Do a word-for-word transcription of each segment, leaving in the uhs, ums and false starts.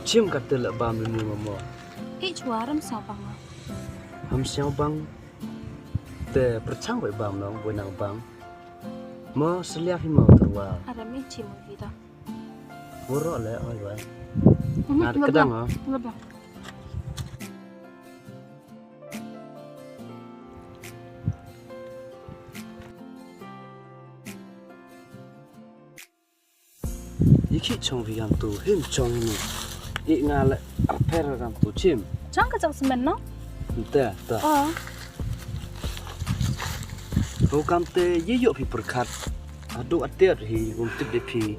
Chim kata la bam lem mo mo. Ih chwa ram sngewbang. Ham sngewbang. Te pyrchang bai bam nong, bai nang bam. Mo selia hi mo terwa. Ada mi chim vida. Mo ro le oi bai. Ngat kedang ah. Iki chong vi gam tu him chong ni. I nga le aper gam tu chim. Chang ka chang semen no? Nte ta. Oh. Ko kam te ye yo pi perkat. Adu ater hi um tip de pi.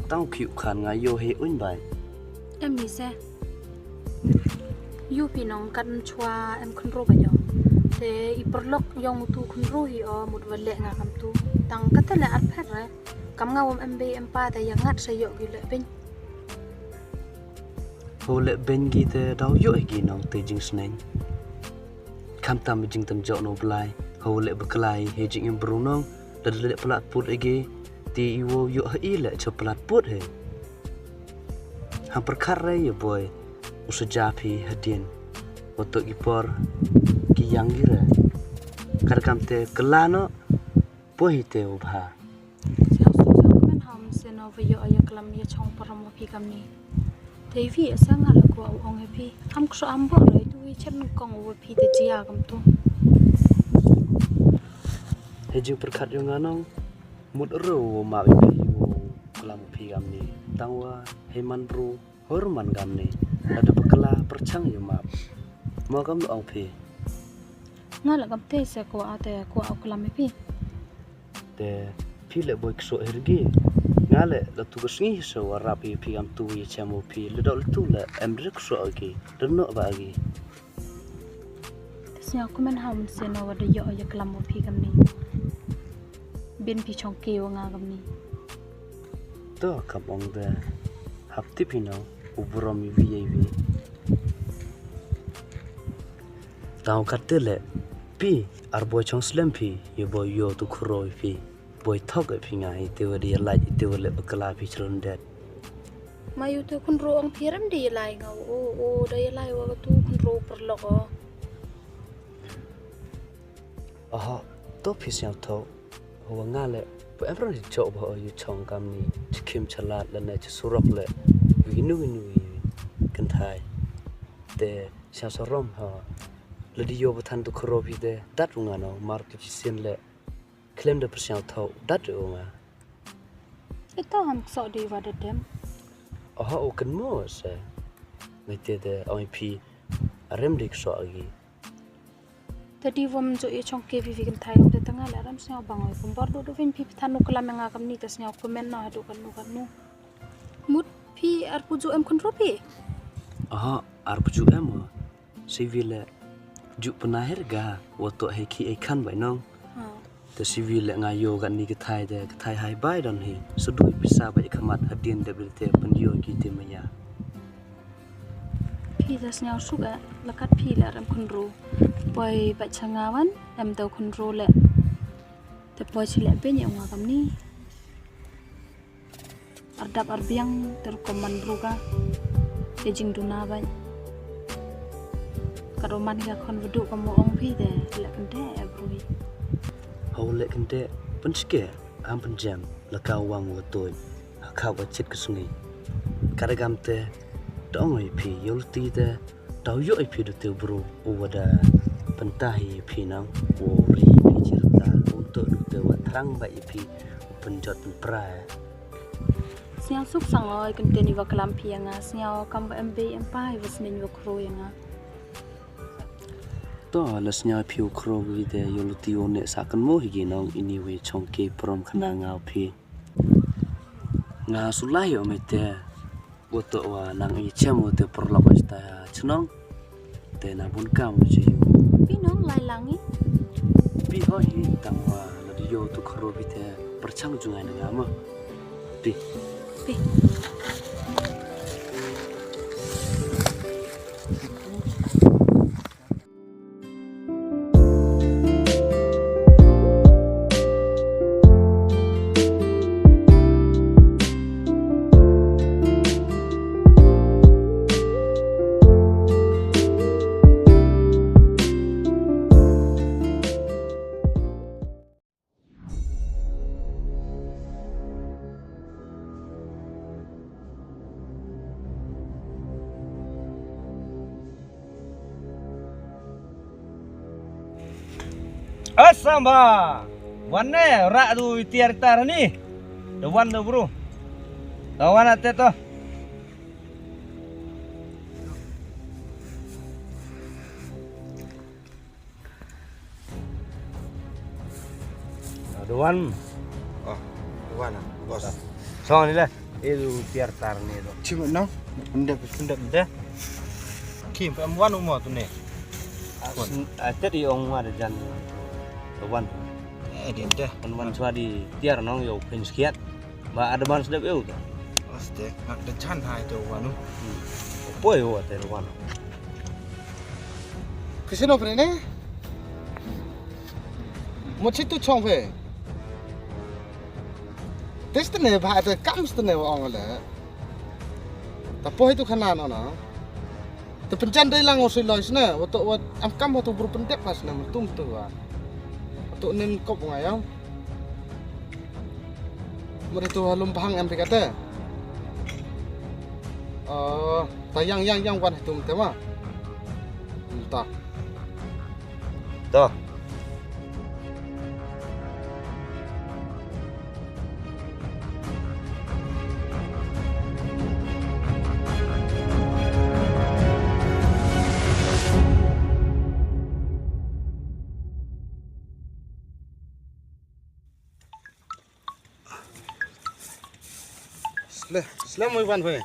Tang ki u khan nga yo he un bai. Em ni se. Yu pi nong kat chwa em khun ro ba yo. Te i perlok yong tu khun ro hi o mut va le nga kam tu. Tang kata le aper re. Kam nga wam em bei em pa da ya ngat sa yo gi le ben. Ho le ben gi te dau yo gi nong te jing sneng. Kam tam jing tam jo no blai. Ho le beklai he jing em bru nong. Da le plat put ege. Te i wo yo ha i le cho plat put he. Ham perkar re ye boy. Usaja phi hadien. Wato ki por ki yang gi re. Kar kam te kelano. Boy hi te u bha. Siang suk siang kmen ham se no ve yo aya klam ya chong param wa phi kam ni. Te vi asa nga la ko au ong he phi. Ham kso am bo re tu wi chen kong wa phi te jia kam tu. He jing perkat yo nga nong. Mut ro wa ma phi wa klam phi kam ni. Tang wa he man ro. Hor man gam ni, lada bakla perchang yu map. Mo gam ong phi. Nga la gam te se ko ate ko au klam phi. Te phi le boy kso hergi. Nga le la tu sngi so warap phi gam tu ye chamo phi le dol tu le em rik so agi. Deno ba agi. Sñiaw kmen ha un sien wa da yoh ya klam wa phi kamni. Bin phi chong ke wa nga kamni. To kam ong da hap tip hi no u burom i vi i vi. Tang kat te le phi ar boy chong slem phi ye boy yo tu khuro i phi. Boy thok e phi nga i te wa di ya laj i te wa le bakla phi chlon det. Ma yu te khun ro ong phi ram de ya lai nga o o da ya lai wa tu khun ro perlok o. Aha, to phi siang tho. Wa nga le pu em ram di chok ba o yu chong kamni chikim chalat le ne chisurok le. Wi nu wi nu wi kentai. Te siang sorom ha. Le di yo ba than tu khuro phi te dat u nga no mar tu chi sien le. Klem da pyrsiang thok dat u nga. Ito ham kso di wa da dem. Oho u ken mo se. Ngai te de oi phi arem di kso agi. Te di wom jo i chong ke vi vi kan thai de tanga le ram sñiaw bang oi kum bor du du vin phi than u klam nga kamni te sñiaw kumen no hadu kan nu kan nu. Mut phi ar pu ju em kun ru phi. Aha ar pu ju em. Sivi le ju pynahir ga wa to he ki e khan bai nong. Te sivi le nga yo ga ni ka thai de ka thai hai bai don hi. Sudui pisa bai khamat hadien de bil te pyn yo ki te maya. Phi da sñiaw suk e lakat phi le ram khun ru. Poi bai changawan em dau khun ru le. Te poi chi le ben ya nga kamni. Ardap arbiang ter koman bruga. Te jing duna bai. Karoman ga khon vedu kamo ong phi de le kente e brui. Hau le kente penske am penjam le ka wang wa toi. Ha ka wa chit ke sungi. Karagam te dong oi phi yol ti te. Tau yo i phi du te bru u wa da pynta hi phi nang u ri phi chirta u to du te wa thrang ba i phi u pynjot pynpra. Sñiaw suk sang oi kente ni wa klam phi ya nga sñiaw kam ba em be em pa hi wa sneñ wa khro ya nga. To la sñiaw phi u khro wi te yo lu ti u ne sa kan mo hi gi nong ini wi chong ke prom khana nga phi. Nga sulai o me te. Wa to wa nang i chem wa te pyrlok wa jita chnong. Te na bun kam wa ji yu. Pi nong lai lang i. Pi ho hi tang wa la di yo tu kharo pi te pyrchang jungai na nga mo. Pi. Pi. Asamba. Wan ne, ra du tiar tar ni. Da wan da bro. Da wan ate to. Da wan. Oh, da wan, ah, bos. Song ni le. Itu tiar tar ni tu. Cuma nang. Pendek, pendek. Deh. Kim, em wan umur tu ni. Tet i ong ma da jan. Da wan. Eh, dia deh. Wan wan chwa di tiar nong yo pin skiat. Ba advance dep eu ta. Aste, ngak da jan hai te wan. Poi wa te wan. Kisino pre ne? Mo chitu chong phe. Tes tene ba te kam tene wa ong le. Ta poi tu khana no na. Te pynjan dei lang o sui loi sne, wa to wa am kam wa to bru pyndep pas ne, tum tu wa. Wa to nin kop nga yang. Mut itu lum bahang em pikate. Oh, ta yang yang yang wan hitum tema. Entah. Toh. Sle, sle mo iban phe.